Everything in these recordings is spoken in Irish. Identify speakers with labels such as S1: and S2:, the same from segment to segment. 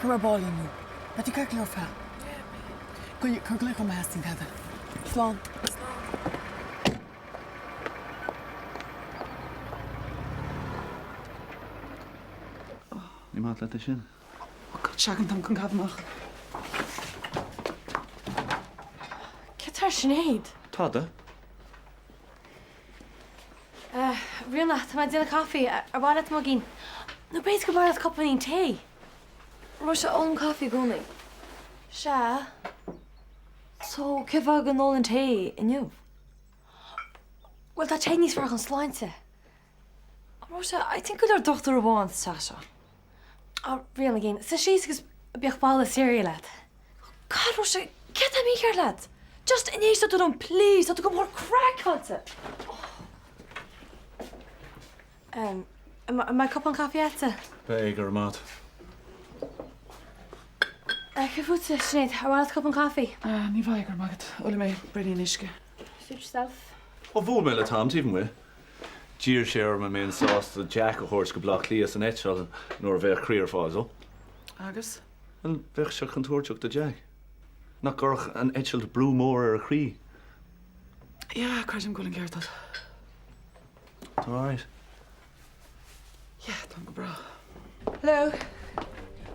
S1: glaoch orm ar ball inniu. Beidh tú ceart go leor pal? Yeah, beidh. Cuir glaoch orm má theastaíonn tada. Slán. Slán.
S2: Ní maith leat é sin?
S1: Oh God, seachain táim chun caitheamh amach.
S3: Céard tá ar Sinéad?
S2: Tada.
S3: Ríona, tá mé ag déanamh caife. Ar mhaith leat muigín? Nó b'fhéidir gur mhaith leat cupáinín tae? Róise, ólaim caife i gcónaí. Sea. So, cén fáth go n-ólann tae inniu? Bhuel, tá tae níos fearr chun sláinte. Róise, I think go leor dochtúir amháin sa teach seo. Á, Ríona, gin, suigh síos agus bíodh babhla cereal agat. God, Róise, céard tá mícheart leat? Just an éisteoidh tú liom, please, tá tú go mór craiceáilte! An mbeidh cupán caife agatsa?
S2: Beidh, go raibh maith agat.
S3: Céard fútsa, Sinéad, ar mhaith leat cupán caife?
S1: Ní bheidh, go raibh maith agat. Ólfaidh mé braoinín uisce.
S3: Suit yourself.
S2: Ó, bhuail mé le Tom taobh amuigh. D'iarr sé orm an mbeinn sásta Jack a thabhairt go Bleá Cliath san eitleán nuair a bheadh croí ar fáil dó.
S1: Agus?
S2: Bhuel, bheadh sé contúirteach do Jack. Nach gcuirfeadh an eitilt brú mór ar a chroí?
S1: Yeah, creidim go bhfuil an ceart agat.
S2: Tá alright.
S1: Yeah, táim go breá.
S4: Hello.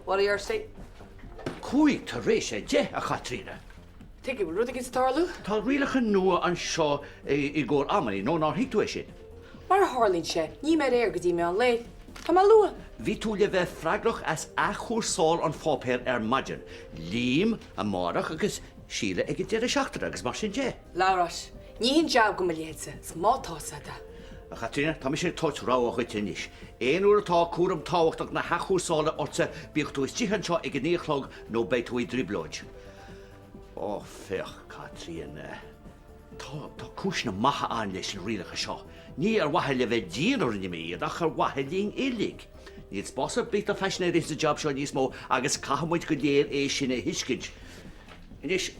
S4: What are your state?
S5: 10:05 a, a Chaitríona.
S4: Tuige, bhfuil rud éigin ag tarlú?
S5: Tá rialacha nua anseo i gcomhair amanna, nó nár thuig tú é sin?
S4: Mar a tharlaíonn sé, níl mé ar aer go dtí meán lae. Tá mé luath.
S5: Bhí tú le bheith freagrach as athchúrsáil an pháipéir ar maidin, Liam amárach agus Síle ag an deireadh seachtaine agus mar sin de.
S4: Labhrás, ní hin jab de mo leithéidse, is má tá 's agat é.
S5: A Chaitríona, tá mise ag tabhairt rabhadh dhuit anois. Aon uair atá cúram tábhachtach na hathchúrsála ortsa, bíodh tú istigh anseo ag a naoi a chlog nó beidh tú i dtrioblóid. Ó, féach, Caitríona, tá, tá cúiseanna maithe ann leis na rialacha seo. Ní ar mhaithe le bheith dian a rinne mé iad ach ar mhaithe linn uilig. Níl spás ar bith do phaisinéirí sa jab seo níos mó agus caithfidh muid go léir é sin a thuiscint. Anois,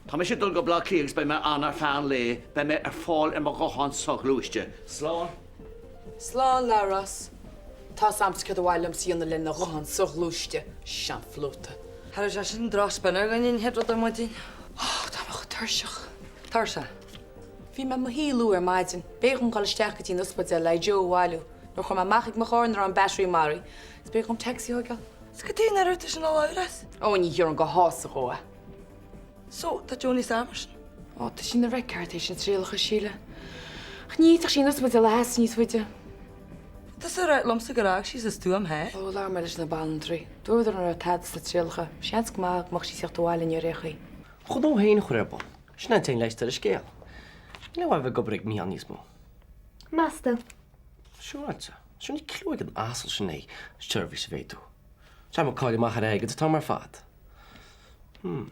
S5: tá mise ag dul go Baile Átha Cliath agus beidh mé ann ar feadh an lae. Beidh mé ar fáil ar mo ghuthán soghluaiste. Slán.
S4: Slán, Labhrás. Tá's a'msa céard ba mhaith liomsa a dhéanamh lena ghuthán soghluaiste, seanphleota.
S6: Cha raibh sé sin drochspin ar dhuine an chéad rud ar maidin.
S4: Ó, tá mé chomh tuirseach.
S6: Tuirseach?
S4: Bhí mé i mo shuí luath ar maidin. B'éigean dom dul isteach go dtí an ospidéal le Joe a bhailiú. Nuair a chuaigh mé amach ag mo charr ní raibh an battery maraithe. Is b'éigean dom taxi a thóigeáil.
S6: Is cad chuige nár dhúirt tú sin le Labhrás?
S4: Ó, ní thiúrfainn go shásamh dhó é.
S6: So, tá Joe níos fearr mar sin?
S4: Ó, tá sí ina raic ceart théis na trialacha, a Shíle. Ach ní fhéadfadh sí an ospidéal a sheasamh níos faide.
S6: Tá tú ag rá liomsa gur fhág sí sa stuaim é?
S4: Ó, labhair mé leis na banaltraí. Dúradar nach raibh tada sna trialacha. Seans go maith go mbeadh sí ag teacht abhaile inniu ar aon chaoi.
S7: Mo ghnó féin a chur ar bun. Sin an t-aon leigheas ar an scéal. Níl aon mhaith a bheith ag obair ag Mícheál níos mó.
S3: Meas tú?
S7: Siúráilte. Sure níl cliú ag an asal sin é seirbhís a mhéadú. Táim ag cailleadh amach ar airgead an t-am ar fad. Hmm.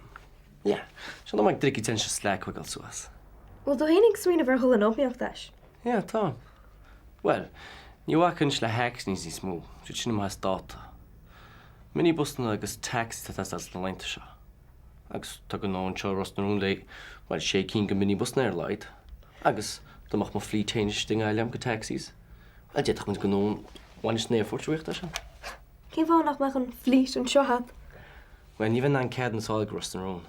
S7: Yeah. Seo dom ag driogadh tension slack a choigeáil suas.
S3: Bhfuil tú féin ag smaoineamh ar dhul in iomaíocht leis?
S7: Yeah, táim. Bhuel, ní bhacfainn le taxis níos mó, siad sin imithe as dáta. Minibusanna agus taxis atá ag teastáil sna laethanta seo. Agus tá gnó anseo i Ros na Rún le, bhuel, sé cinn de minibusanna ar a laghad. Agus dá mbeadh mo fleet féin istigh i nGaillimh de taxis, bhuel, d'fhéadfadh muid gnó bhainis an aerfoirt a rith as sin.
S3: Cén fáth nach mbeadh an fleet anseo agat?
S7: Bhuel, ní bheinn in ann ceadúnas a fháil ag Ros na Rún.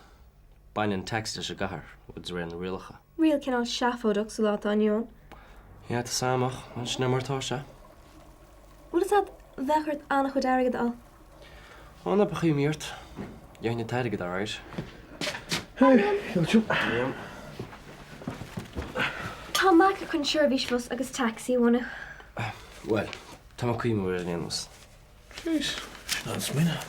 S7: Baineann taxis leis an gcathair, de réir na rialacha.
S3: Riail cineál seafóideach sa lá atá inniu ann.
S7: Yeah, tá 's a'm ach bhuel, sin é mar atá sé.
S3: Bhfuil fhios a'd, bheadh ort an-chuid airgid a fháil.
S7: Ó, ná bíodh imní ort. Gheobhainn an t-airgead alright.
S2: Hey, shíl tú.
S7: Yeah.
S3: Tá Mac chun seirbhís bhus agus taxi a bhunú.
S7: Bhuel, tá mé ag cuimhneamh air ar aon nós.
S2: Jeez, sin an-smaoineamh.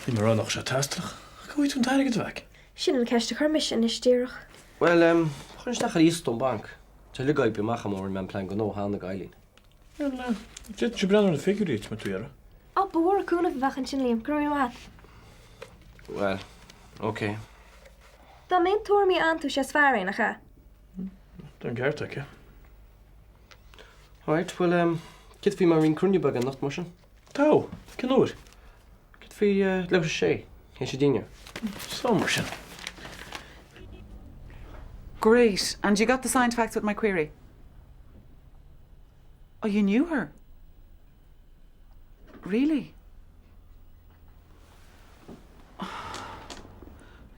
S2: Níl mé ag rá nach bhfuil sé tábhachtach. Ach cá bhfaighidh tú an t-airgead, a mhac?
S3: Sin an ceist a chuir mise anois díreach.
S7: Bhuel, em, chuir isteach ar iasacht ón banc. Tá uilig oibrithe amach agam ó rinne mé an plean gnó cheana ag Eileen.
S2: Bhuel, eh, d'fhéadfainnse breathnú ar na figiúirí duit, má tá tú ag iarraidh.
S3: Ó, ba mhór an cúnamh a bheadh ansin, Liam. Go raibh míle maith agat.
S7: Bhuel, ok.
S3: Dá mbeadh tuairimí ann tú, sé is fearr é, nach ea?
S2: Tá an ceart aici.
S7: Alright, bhuel, em, céard faoi má bhíonn cruinniú beag anocht mar sin?
S2: Tá, cén uair?
S7: Céard faoi, eh, leathuair tar éis a sé, théis an dinnéar?
S2: Slán mar sin.
S1: Great, and you got the signed facts with my query? Oh, you knew her? Really?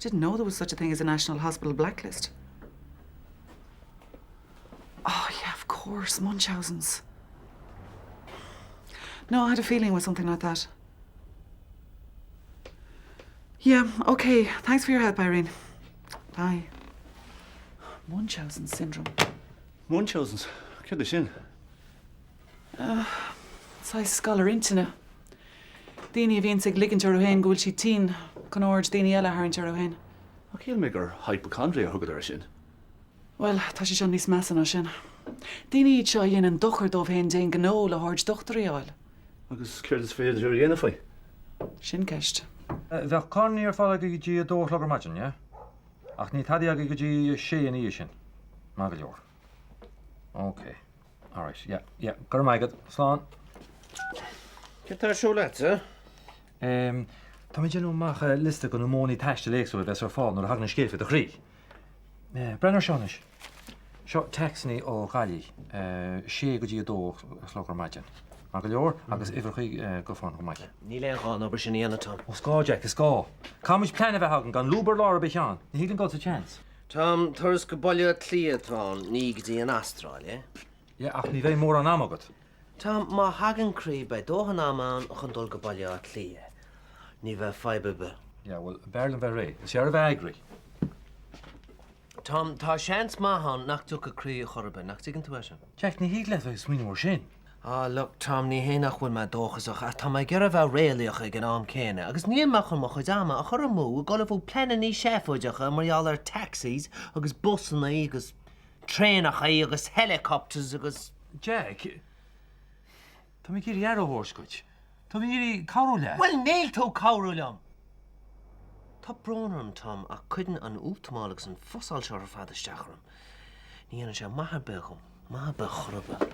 S8: Didn't know there was such a thing as a National Hospital blacklist. Oh yeah, of course, Munchausen's. No, I had a feeling it was something like that. Yeah, okay. Thanks for your help, Irene. Bye. Munchausen syndrome.
S2: Munchausen's? Céard é sin?
S8: Uh, saghas galar intinne. Daoine a bhíonns ag ligint orthu féin go bhfuil siad tinn chun aird daoine eile a tharraingt orthu féin.
S2: Ach shíl mé gur hypochondria a thugadar air sin.
S8: Bhuel, tá sé seo níos measa ná sin. Daoine iad seo a dhéanann dochar dóibh féin d'aon ghnó le haird dochtúirí a fháil.
S2: Agus céard is féidir a dhéanamh faoi?
S8: Sin ceist.
S9: Bheadh carrannaí ar fáil agaibh go dtí a dó a chlog ar maidin, yeah? Ach níl tada agaibh go dtí a sé ina dhiaidh sin. Maith go leor. Ok. Alright, yeah, yeah. Go raibh maith agat. Slán.
S10: Céard tá ar siúl agatsa?
S9: Em, tá mé ag déanamh amach liosta de na modhanna taistil éagsúla a bheas ar fáil nuair a thagann an scéal fé do chroí. Breathnaigh air seo anois. Seo tacsannaí ó Ghaillimh, sé go dtí a dó a chlog ar maidin. Maith go leor, agus uimhreacha gutháin chomh maith.
S10: Níl aon ghá an obair sin a dhéanamh, Tom.
S9: Ó, is gá, Jack, is gá. Caithfidh muid plean a bheith againn gan lúb ar lár ar bith ann. Ní thig linn dul sa tseans.
S10: Tom, turas go Baile Átha Cliath atá ann, ní go dtí an Astráil, eh?
S9: Yeah, ach ní bheidh mórán ama agat.
S10: Tom, má thagann croí, beidh dóthain ama ann chun dul go Baile Átha Cliath. Ní bheidh fadhb ar bith.
S9: Yeah, bhuel, b'fhearr liom bheith réidh. Is fearr a bheith eagraithe.
S10: Tom, tá seans maith ann nach dtiocfaidh croí ar chor ar bith, nach dtuigeann tú é sin?
S9: Jack, ní thig leat bheith ag smaoineamh mar sin.
S10: Ah, look, Tom, ní hé nach bhfuil mé dóchasach, ach tá mé ag iarraidh bheith réalaíoch ag an am céanna, agus níl mé chun mo chuid ama a chur amú ag ullmhú pleanannaí seafóideacha mar gheall ar taxis agus busannaí agus traenachaí agus helicopters agus.
S9: Jack, tá mé ag iarraidh aire a thabhairt dhuit. Tá mé ag iarraidh cabhrú leat.
S10: Bhuel, níl tú ag cabhrú liom! Tá brón orm, Tom, ach cuireann an útamáil agus an fusáil seo ar fad isteach orm. Ní dhéanann sé maith ar bith dhom, maith ar bith chor ar bith.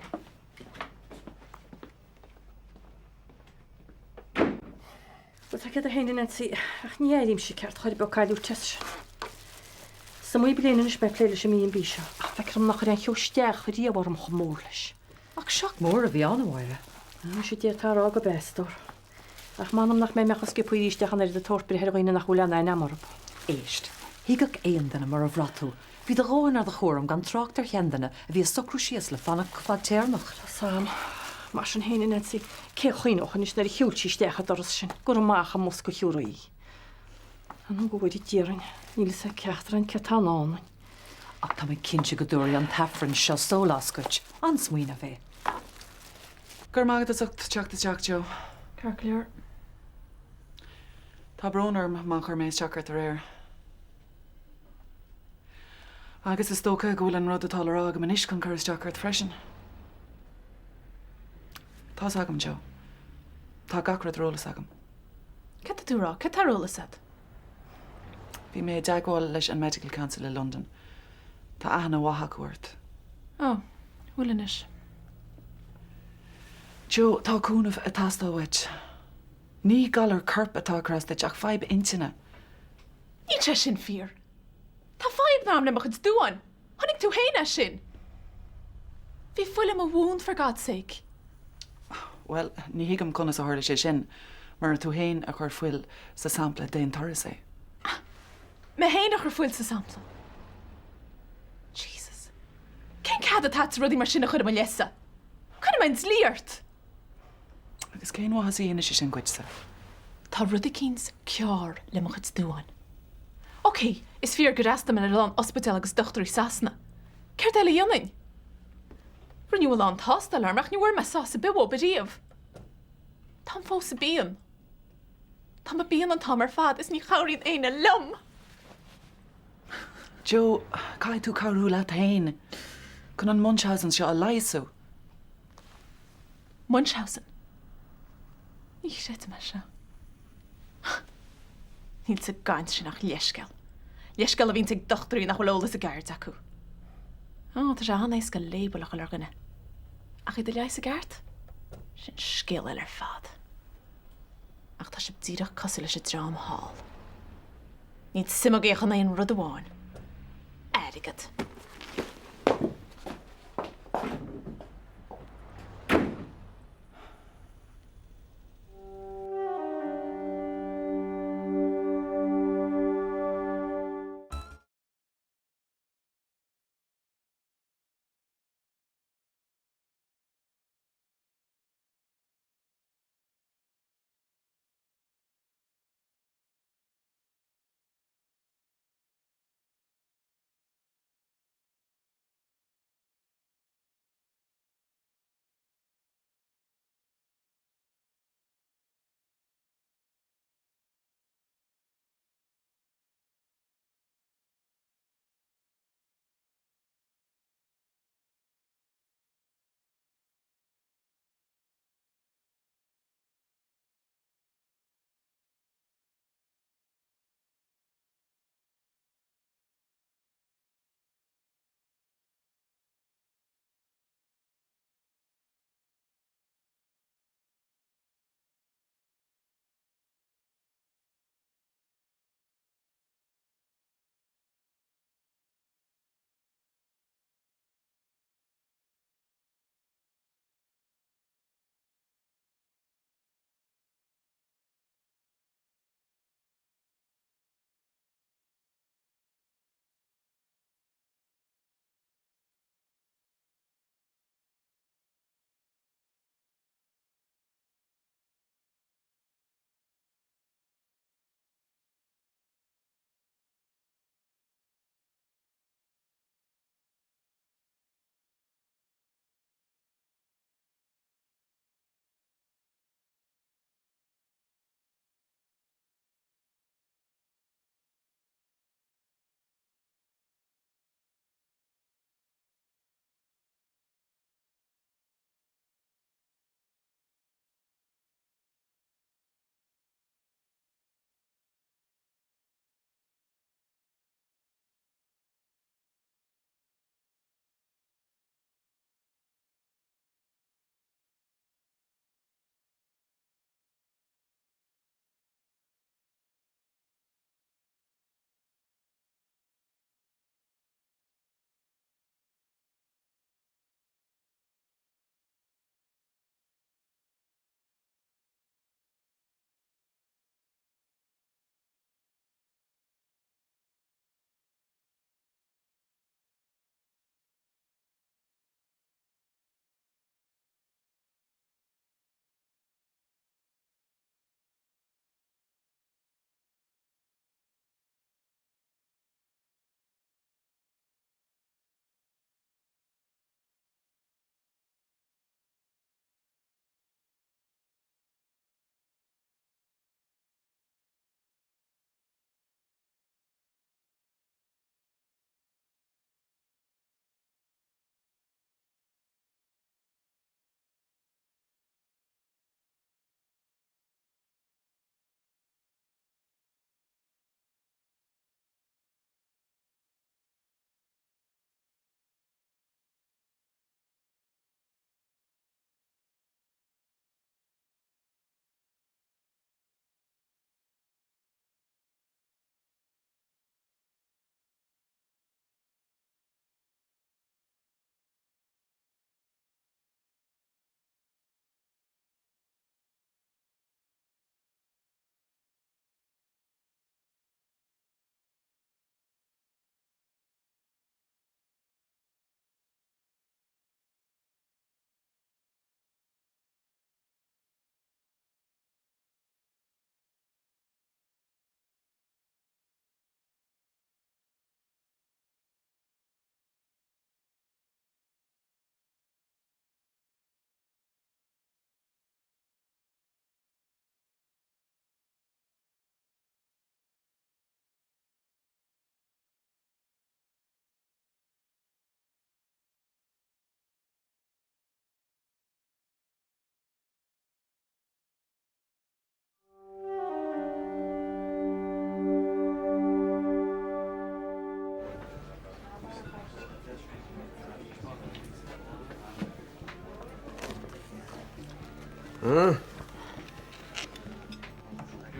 S3: Bhuel, tá cead a haon Nancy, ach ní airímse ceart chor ar bith ó cailleadh Tess sin. Is iomaí bliain anois mé ag plé leis an B&B seo, ach feictear dom nach chuir aon cheo isteach riamh orm chomh mór leis.
S6: Ach sioc mór a bhí ann, a Mháire.
S3: Sea, d'fhéadfá a rá gurb ea, a stór. Ach m'anam nach mbeidh mé chomh sciobtha arís ach an oiread ag tabhairt breith ar dhaoine nach bhfuil aon aithne agam orthu.
S6: Éist, thuigfeadh aon duine mar a bhraith tú Bhí do dhóthain ar do chúram gan trácht ar sheanduine a bhí ag socrú síos le fanacht go fadtéarmach.
S3: Tá 's a'm. Mar sin féin, a Nancy, cé a chuimhneodh anois nuair a shiúil sí isteach an doras sin gur amach i mbosca a thiúrfaí í. Anam go bhfóire Dia orainn, níl fhios ag ceachtar againn céard tá i ndán dúinn.
S6: Ach tá mé cinnte go dtabharfaidh an t-Aifreann seo sólás duit. An-smaoineamh é.
S8: Go raibh maith agat as ucht teacht isteach, Joe.
S3: Ceart go leor.
S8: Tá brón orm má chuir mé isteach ort aréir. Agus is dócha go bhfuil an rud atá le rá agam anois chun cur isteach ort freisin. Tá's agam, Joe. Tá gach rud ar eolas agam.
S4: Cad tá tú a rá? Cad tá ar eolas agat?
S8: Bhí mé i dteagmháil leis an Medical Council i Londain. Tá aithne mhaith acu ort.
S4: Ó, bhfuil anois.
S8: Joe, tá cúnamh ag teastáil uait. Ní galar coirp atá ag cur as duit ach fadhb intinne.
S4: Níl sé sin fíor. Tá fadhb agam le mo chuid duáin. Chonaic tú féin é sin. Bhí fuil i mo mhún for God's sake.
S8: Bhuel, ní thuigim conas a tharla sé sin, murar tú féin a chuir fuil sa sampla d'aon turas é.
S4: Mé féin a chuir fuil sa sampla? Jesus. Cén cead atá agat rudaí mar sin a chur i mo leithsa? Cuirfidh mé an dlí ort!
S8: Agus cén mhaitheas a dhéanfaidh sé sin duitse?
S4: Tá rud eicínt cearr le mo chuid duáin. Ok, is fíor gur fhreastail mé ar a lán ospidéal agus dochtúirí i Sasana. Céard eile a dhéanfainn? Rinneadh a lán tástáil orm ach ní bhfuair mé sásamh ar bith uathu riamh. Táim fós i bpian. Táim i bpian an t-am ar fad is ní chabhraíonn éinne liom!
S8: Joe, caithfidh tú cabhrú leat féin chun an Munchausen seo a leigheasú.
S4: Munchausen? Ní chreidim é seo. Níl sa gcaint sin ach leithscéal. Leithscéal a bhíonns ag dochtúirí nach bhfuil eolas a gceirde acu. Ó, tá sé an-éasca label a chur ar dhuine. Ach iad a leigheas i gceart? Sin scéal eile ar fad. Ach tá sibh díreach cosúil leis an dream thall. Níl suim agaibh ach in aon rud amháin. Airgead.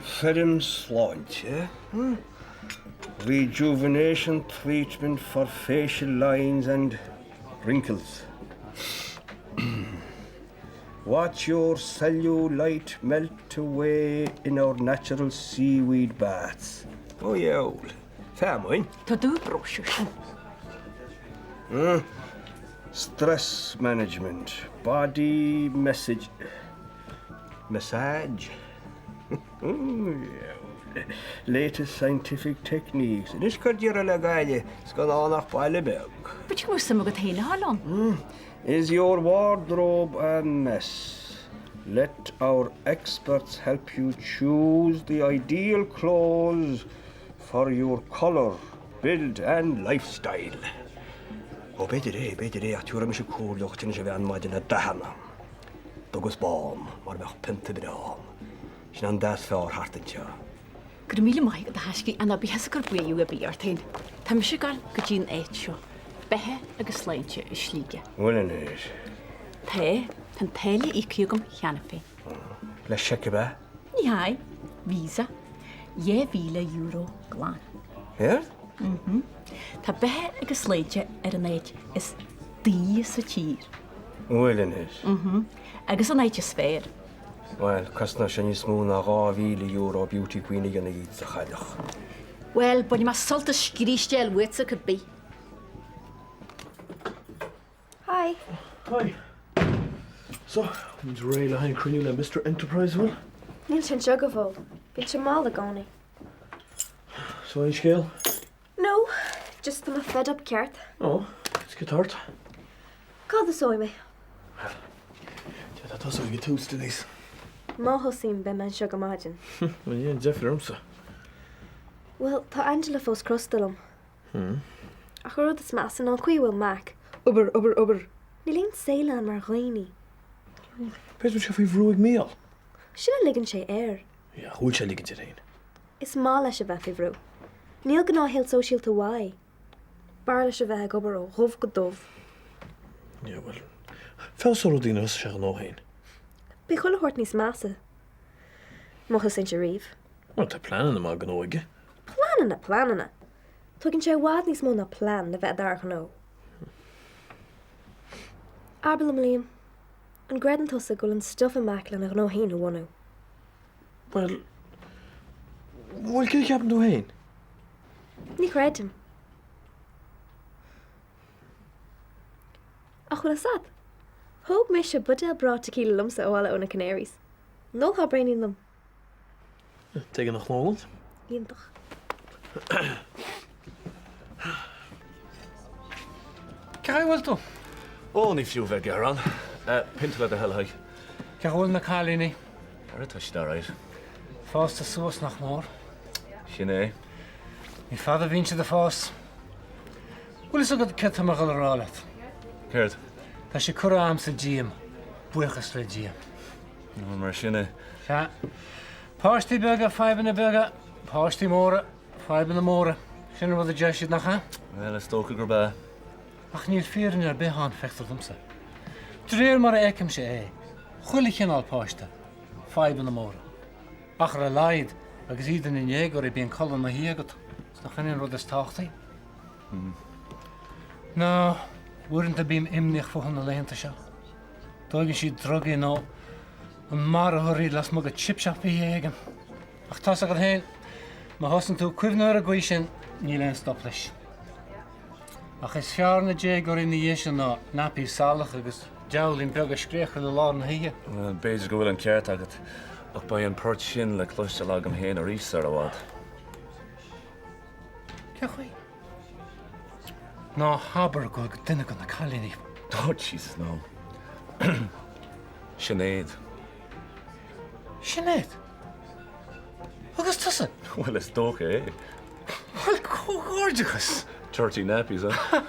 S11: Foirm sláinte, Rejuvenation treatment for facial lines and wrinkles. Watch your cellulite melt away in our natural seaweed baths. Ó dheabhail, feamainn.
S12: Tá dubh bróisiúr sin.
S11: Stress management, body message, massage. Latest scientific techniques. Anois cuir deireadh le Gaillimh, 's gan ann ach baile beag.
S12: B'fhéidir go mbeadh suim agat féin a fháil ann.
S11: Is your wardrobe a mess? Let our experts help you choose the ideal clothes for your colour, build and lifestyle. Ó, b'fhéidir é, b'fhéidir é, ach tabharfaidh mise comhairle dhuit anois a bhean maidir le dathanna. Dubh agus bán, mar a bheadh pionta breá ann. Sin an dath is fearr thart anseo.
S12: Go raibh míle maith agat a thaiscidh, ach ná bíodh fhios ag gur baoth ar bith ort féin. Tá mise ag gabháil go dtí an áit seo, Beatha agus Sláinte i Sligeach.
S11: Bhuel anois.
S12: Tá, tá an táille íoctha agam cheana féin.
S11: Le seic ab ea?
S12: Ní hea, Visa. €2,000 glan.
S11: Céard?
S12: Mhm. Tá Beatha agus Sláinte ar an áit is daoire sa tír.
S11: Bhuel anois.
S12: Mhm. Agus an áit is fearr.
S11: Bhuel, cosnóidh sé níos mó ná €2,000 beauty queen a dhéanamh dhíot, a chailleach.
S12: Bhuel, bainfidh mé sult as scrístéil uatsa cibé.
S3: Hi.
S13: Hi. So, muid réidh le haghaidh an cruinniú le Mister Enterprise, bhfuil?
S3: Níl sé anseo go fóill. Bíonn sé mall i gcónaí.
S13: So, aon scéal?
S3: No, just tá mé fed up ceart.
S13: Ó, is cad tá ort?
S3: Cá dtosóidh mé?
S13: Bhuel, d'fhéadfá tosú ag an tús, Denise.
S3: Má thosaím, beidh mé anseo go maidin.
S13: Bhuel, ní dhéanann deifir ormsa.
S3: Bhuel, tá Angela fós crosta liom.
S13: Hmm.
S3: Ach an rud is measa ná an chaoi a bhfuil Mac. Obair, obair, obair! Níl aon saol ann mar dhaoine.
S13: B'fhéidir go bhfuil sé faoi bhrú ag Mícheál.
S3: Sin a ligeann sé air.
S13: Yeah, ach bhfuil sé ag ligint air féin?
S3: Is maith leis a bheith faoi bhrú. Níl gnáthshaol sóisialta uaidh. B'fhearr leis a bheith ag obair ó dhubh go dubh.
S13: Yeah, bhuel, feabhsóidh rudaí nuair a thosaíonn sé a ghnó féin.
S3: Beidh chuile shórt níos measa. Má thosaíonn sé riamh.
S13: Bhuel, tá pleananna maith gnó aige.
S3: Pleananna, pleananna! Tógann sé i bhfad níos mó ná plean le bheith i d'fhear gnó. Abair liom, Liam, an gcreideann tusa go bhfuil an stuif i Mac lena ghnó féin a bhunú?
S13: Bhuel, bhuel, céard a cheapann tú féin?
S3: Ní chreidim. Ach bhfuil fhios a't? Thóg mise buidéal breá tequila liomsa abhaile ó na Canaries. An ólfá braoinín liom?
S13: Tuige nach n-ólfainn?
S3: Iontach.
S14: Cén chaoi a bhfuil tú?
S2: Ó, ní fiú bheith ag gearán. Pionta le do thoil, a Thaidhg.
S14: Cén chaoi a bhfuil na cailíní?
S2: Ara, tá siad alright.
S14: Fásta suas nach mór.
S2: Sin é.
S14: Ní fada a bhíonn siad ag fás. Bhfuil fhios agat céard tá mé a dhul a rá leat?
S2: Céard?
S14: Tá sé curtha a'm sa díom, buíochas le Dia.
S2: Nó mar sin é.
S14: Sea. Páistí beaga, fadhbanna beaga, páistí móra, fadhbanna móra. Sin an rud a deir siad, nach ea?
S2: Bhuel, is dócha gurb ea.
S14: Ach níl fírinne ar bith ann, feictear domsa. De réir mar a fheicimse é, chuile chineál páiste, fadhbanna móra. Ach ar a laghad, agus iad ina ndéagóirí, bíonn codladh na hoíche agat, 's nach in é an rud is tábhachtaí? Ná, uaireanta bím imníoch fúthu na laethanta seo. dtóigeann siad drugaí nó an marófar iad lasmuigh de chip shop oíche éigin. Ach tá's agat féin, má thosaíonn tú ag cuimhneamh ar an gcaoi sin, níl aon stop leis. Ach is fearr na déagóirí ina dhiaidh sin ná nappies salach agus diabhlaín beag ag scréachaíl i lár na hoíche.
S2: Bhuel, b'fhéidir go bhfuil an ceart agat, ach beidh an port sin le cloisteáil agam féin arís sar i bhfad.
S14: Cén chaoi? Ná habair go bhfuil duine de na cailíní.
S2: Oh Jesus, no. Sinéad.
S14: Sinéad? Agus tusa?
S2: Bhuel, is dócha é.
S14: Bhuel, comhghairdeachas!
S2: Dirty nappies, eh?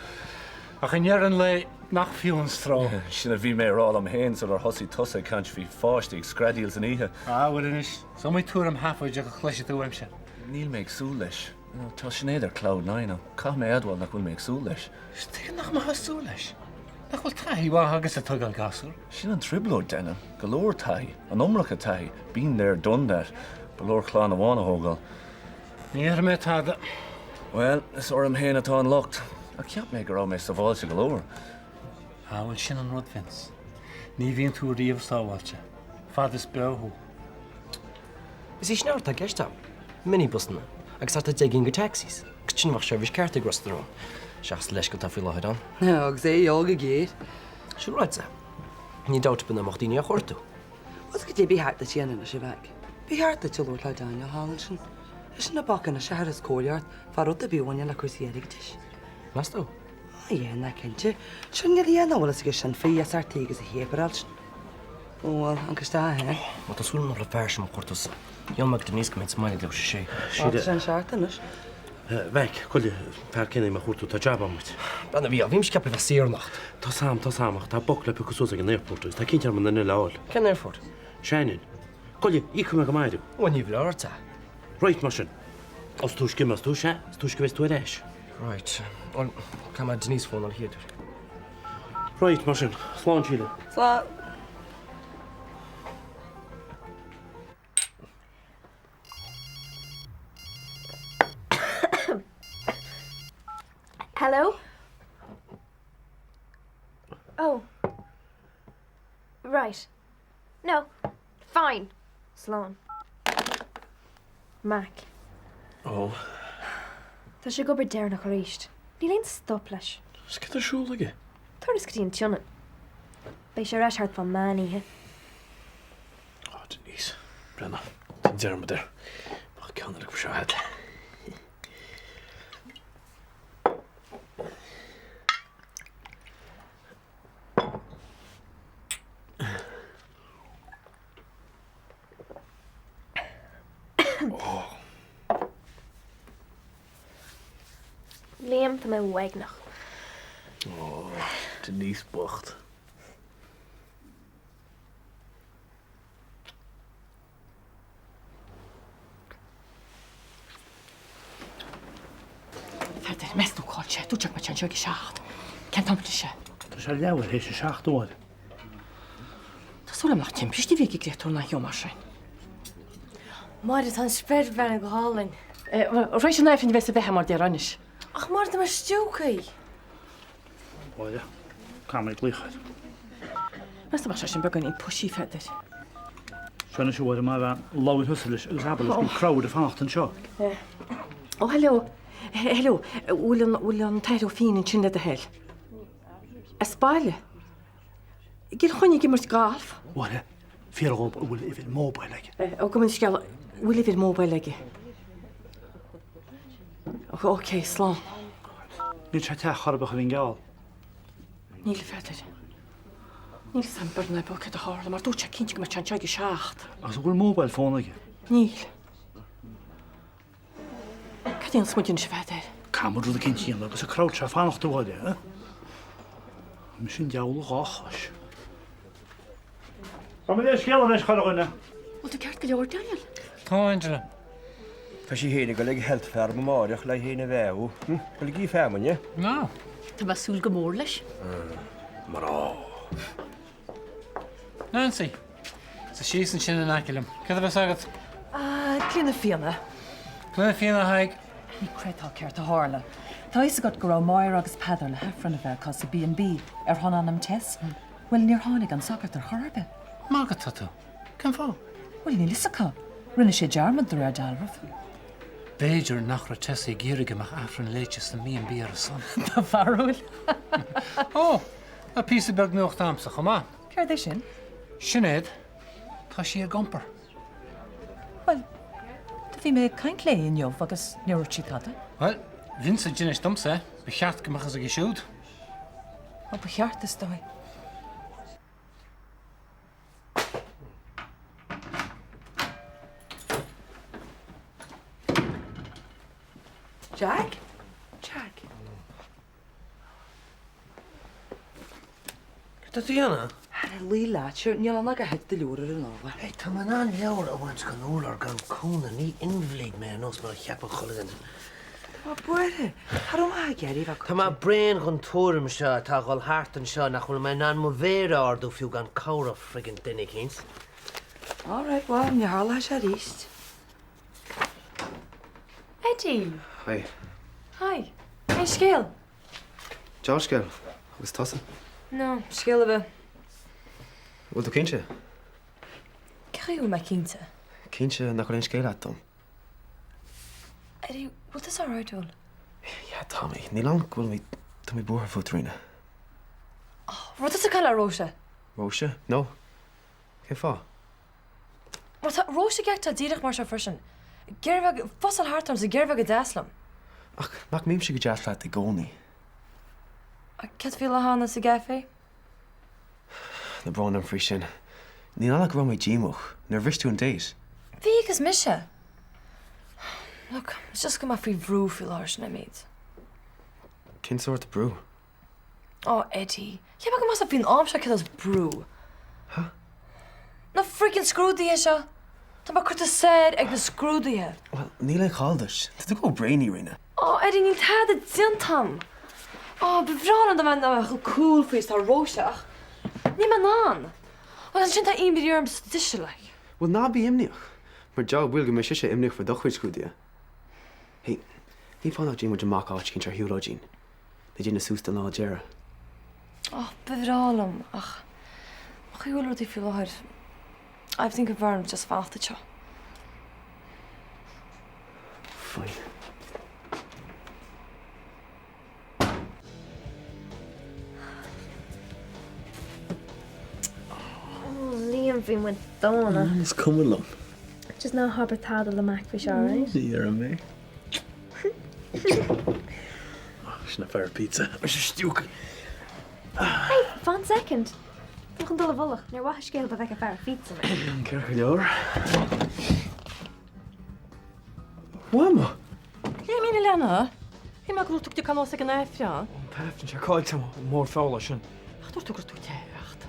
S14: Ach i ndeireadh an lae, nach fiú an stró?
S2: Sin a bhí mé a rá liom féin sular thosaigh tusa ag caint faoi pháistí ag screadaíl san oíche.
S14: Ah, bhuel anois, is iomaí tuairim sheafóideach a chloisfidh tú uaimse.
S2: Níl mé ag súil leis. Tá Sinéad ar cloud nine ach caithfidh mé a admháil nach bhfuil mé ag súil leis.
S14: Tuige nach mbeifeá ag súil leis? Nach bhfuil taithí mhaith agatsa ag tógáil gasúr?
S2: Sin an trioblóid, Daniel. Go leor taithí. An iomarca taithí. Been there, done that. Ba leor clann amháin a thógáil.
S14: Ní dhéarfaidh mé tada.
S2: Bhuel, is orm féin atá an locht. Ach cheap mé go raibh mé sábháilte go leor.
S14: Ah, bhuel, sin an rud, Vince. Ní bhíonn tú riamh sábháilte. Fad is beo thú.
S7: Is í sin an rud atá i gceist agam. Minibusanna agus thart ar 10 gcinn de taxis. Agus sin bheadh seirbhís ceart ag Ros na Rún. Seachas an leithscéal atá faoi láthair ann.
S1: Agus é a fháil go géar.
S7: Sin ráite, ní dabht ar bith nach mbeadh daoine á chuartú.
S1: Agus goidé ba cheart duit a dhéanamh anois, a mhac. Ba cheart duit a labhairt le Daniel thall ansin. Eisean an boc anois a chuirfeas comhairle ort fá rud ar bith a bhaineann le cúrsaí airgeadais.
S7: Meas tú?
S1: Á yeah, ná cinnte. Sin rud nach bhfuil fhios aige sin faoi SRT agus a shéipéal sin. Ó bhuel, an isteach é.
S7: Má tá súil agam nach raibh fear sin mo chuartú-sa. Gheall mé go Denise go mbeinn sa mbaile ag leathuair tar éis a sé.
S1: Á, tá sé an seart anois.
S10: Mhac, goile, fear céanna mo chuartú, tá jab agam duit.
S7: Bean a bhí, bhí mise ceaptha a bheith saor anocht.
S10: Tá 's a'm, tá 's a'm, ach tá boc le piocadh suas ag an airport agus tá cinnte orm an duine le fháil.
S7: Cén airport?
S10: Shannon. Goile, íocfaidh mé go maith thú.
S7: Bhuel, ní bhleá ort é.
S10: Right, mar sin. Is túisce imeos tú, sea, is túisce a bheas tú ar ais.
S7: Right. Bhuel, caithfidh mé Denise a fhónáil chéad.
S10: Right, mar sin. Slán, Síle.
S1: Slán.
S3: Hello? Oh. Right. No. Fine. Slán. Mac.
S13: Ó.
S3: Tá sé ag obair deireanach arís. Níl aon stop leis.
S13: Is cad tá ar siúl aige?
S3: Turas go dtí an tSionainn. Beidh sé ar ais thart fá meán oíche.
S13: Ó, Denise, breathnaigh, déan dearmad air. Bheadh ceann eile acu seo agat.
S3: Liam, tá mé uaigneach.
S13: Ó, Denise bocht.
S12: Pheadair, meas tú cá bhfuil sé? Dúirt sé go mbeadh sé anseo ag a 7. Cén t-am anois é?
S13: Tá sé leathuair théis a 7 a Mháire.
S12: Tá súil agam nach timpiste a bhí ag an gcréatúr nach eo mar sin.
S3: Máire, tá an spéir ag breathnú go hálainn.
S12: Tar éis an Aifrinn a bheas a bheatha mar déarfá anois.
S3: Ach Máire, tá mé stiúgtha.
S13: Mháire, caithfidh mé glaoch air.
S12: Meas tú an mbeadh sé sin beagáinín pushy, Pheadair?
S13: Seo anois a Mháire, má bhean, labhair thusa leis agus abair leis go bhfuil crowd ag fanacht anseo.
S12: Ó, hello. Hello. Bhfuil an, bhfuil an tAthair Ó Fiain ansin le do thoil? As baile? I gCill Chainnigh ag imirt galf?
S13: Mháire, fiafraigh dhób an bhfuil uimhir mobile aige.
S12: Ó, gabh mo leithscéal, bhfuil uimhir mobile aige? Ok, slán.
S13: Níl sé ag teach chor ar bith a chuir an geall.
S12: Níl, a Pheadair. Níl 'fhios a'm beag ná beag céard a tharla mar dúirt sé cinnte go mbeadh sé anseo ag a 7.
S13: Agus an bhfuil mobile phone aige?
S12: Níl. Cad a dhéanfas muid anois a Pheadair?
S13: Caithfidh muid rud eicínt a dhéanamh agus an crowd seo ag fanacht a Mháire, eh? Mise an diabhal a dhá chois. Tá mé le scéal anois, chuile dhuine.
S12: Bhfuil tú ceart go leor, Daniel?
S14: Tá, Angela.
S11: Tá sí féin ag dul ag Health Farm amáireach le í féin a bheathú. Bhfuil ag í feamainne?
S14: Ná.
S12: Tá mé ag súil go mór leis.
S11: Mná.
S14: Nancy! Suigh síos ansin in aice liom. Cad a bheas agat?
S6: Gloine fíona.
S14: Gloine fíona, a Thaidhg.
S6: Ní chreidfeá céard a tharla. Tá a fhios agat go raibh Máire agus Peadar le hAifreann a bheith acu sa B&B ar shon anam Tess? Bhuel, níor tháinig an sagart ar chor ar bith.
S14: Magadh atá tú. Cén fáth?
S6: Bhuel, níl fhios acu. Rinne sé dearmad, de réir dealraimh.
S14: B'fhéidir nach raibh Tessie ag iarraidh go mbeadh Aifreann léite sa B&B ar a son.
S6: Do bharúil?
S14: Ó! Tá píosa beag nuachta a'msa chomh maith.
S6: Céard é sin?
S14: Sinéad, tá sí ag iompar.
S6: Bhuel, do bhí mé ag caint léi inniu agus níor dhúirt sí tada.
S14: Bhuel, Vince a d'inis domsa é. Ba cheart go mbeadh fhios aige siúd.
S6: Ó, ba cheart, is dóigh. Jack? Jack?
S10: Cad tá tú a dhéanamh?
S1: Ar luí leat, sure, níl ann ach gur thit do leabhar ar an urlár.
S10: Hey, tá mé in ann leabhar a bhaint den urlár gan cúnamh, ní inbhilid mé ar nós mar a cheapann chuile dhuine.
S1: Tá mé buartha. Cha raibh mé ag iarraidh bheith
S10: Tá mé bréan den tuairim seo atá ag dhul thart anseo nach bhfuil mé in ann mo mhéar a ardú fiú gan cabhair ó friggin duine eicínt.
S1: All right, bhuel, ní tharlóidh sé arís.
S3: Eddie!
S15: Hi.
S3: Hi. Cén scéal?
S15: Dea-scéal. Agus tusa?
S3: No, scéal ar bith.
S15: Bhfuil tú cinnte?
S3: Cén chaoi a bhfuil mé cinnte?
S15: Cinnte nach bhfuil aon scéal agat dom?
S3: Eddie, bhfuil tusa alright, bhfuil?
S15: Yeah, tá mé. Níl ann go bhfuil mé, tá mé buartha fút, Ríona.
S3: Oh, raibh tusa ag caint le Róise?
S15: Róise? No. Cén fáth?
S3: Mar tá Róise ag actáil díreach mar seo freisin. Ag iarraidh bheith ag fussáil thart orm is ag iarraidh bheith go deas liom.
S15: Ach nach mbímse go deas leat i gcónaí?
S3: Céard faoi lá cheana sa gcaife?
S15: Tá brón orm faoi sin. Níl ann ach go raibh mé díomách nuair a bhris tú an date.
S3: Bhí agus mise. Look, it's just go bhfuil mé faoi bhrú faoi láthair sin an méid.
S15: Cén sórt brú?
S3: Oh Eddie, cheap mé go mbeadh a fhios agat faoin am seo céard is brú.
S15: Huh?
S3: Na freaking scrúduithe seo! Tá mé curtha soir ag na scrúduithe.
S15: Bhuel, níl aon chall duit. Tá tú chomh brainy, Ríona.
S3: Ó, Eddie, níl tada déanta a'm. Ó, ba bhreá liom dá mbeinn in ann a bheith chomh cool faoi is atá Róise ach níl mé in ann. Agus ansin tá imní orm dise, like.
S15: Bhuel, ná bí imníoch, mar deabhal baol go mbeidh sise imníoch fá do chuid scrúduithe. Hey, cén fáth nach dtéann muid amach áit eicínt ar shiúlóidín le déanamh suas don lá deiridh?
S3: Ó, ba bhreá liom ach an chaoi a bhfuil rudaí faoi láthair, I think b'fhearr liom just fanacht anseo.
S15: Fine.
S16: Oh, Liam, bhí muid dána.
S13: Is cuma liom.
S16: Just ná habair tada le Mac faoi seo, right?
S13: Ní dhéarfaidh mé. Sin an fear pizza. Mise stiúgtha.
S16: Hey, fan second. Tá chun dul i bhfolach, níor mhaith an scéal dá bhfeicfeadh fear phizza mé.
S13: Ceart go leor. Mhama!
S12: Liamín a leana, shíl mé go raibh tú ag anuas ag an Aifreann.
S13: An tAifreann seiceáilte mór feola sin.
S12: Ach dúirt tú go raibh tú ag teacht.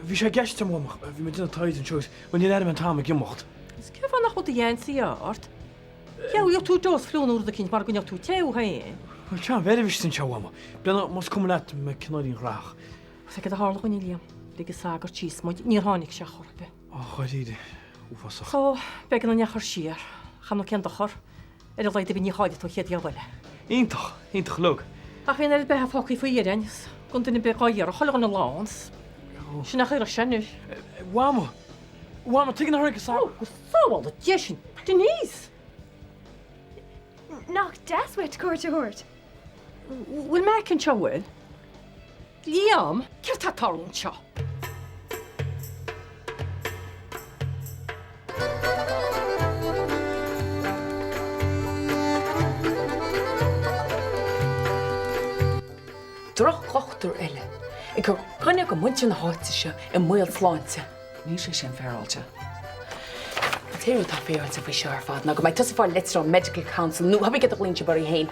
S13: Bhí sé i gceist agam, ach bhí mé ag déanamh taighde anseo agus, bhuel, níor airigh mé an t-am ag imeacht.
S12: Is cén fáth nach bhfuil do gheansaí ort? Gheobhaidh tú dose fliú nó rud eicínt mara gcoinneoidh tú te thú féin.
S13: Bhuel, sea, bheirimis anseo, a Mhama. Bréanna, más cuma leat, mé cineáilín gnaitheach.
S12: Is é cad a tharla dhúinn, a Liam? Lig an sagart síos muid, níor tháinig sé chor ar bith.
S13: Ó, dháiríre, uafásach.
S12: So, b'éigean dúinn é a chur siar. Chan nó cén dochar. Ar a laghad ar bith ní chaillfidh tú an chéad ghiota eile.
S13: Iontach, iontach uilig.
S12: Ach bhí an oiread beatha fágtha faoi dheireadh againn, 's gan duine ar bith dhá iarraidh, chuile dhuine lán, 's sin nach iarraidh sin anois.
S13: A Mhama! A Mhama, tuige nach raibh an
S12: Ó, go sábhála Dia sinn! Denise!
S16: Nach deas uait cuairt a thabhairt?
S12: Bhfuil Mac anseo, bhfuil? Liam, céard tá ag tarlú anseo?
S17: Drochdhochtúir eile ag cur dhuine de mhuintir na háite seo i mbaol sláinte.
S8: Níl sé sin féaráilte.
S17: An t-aon rud atá féaráilte faoi seo ar fad ná go mbeidh tusa ag fáil litir ón Medical Council nó cibé céard a ghlaonn sibh oraibh féin.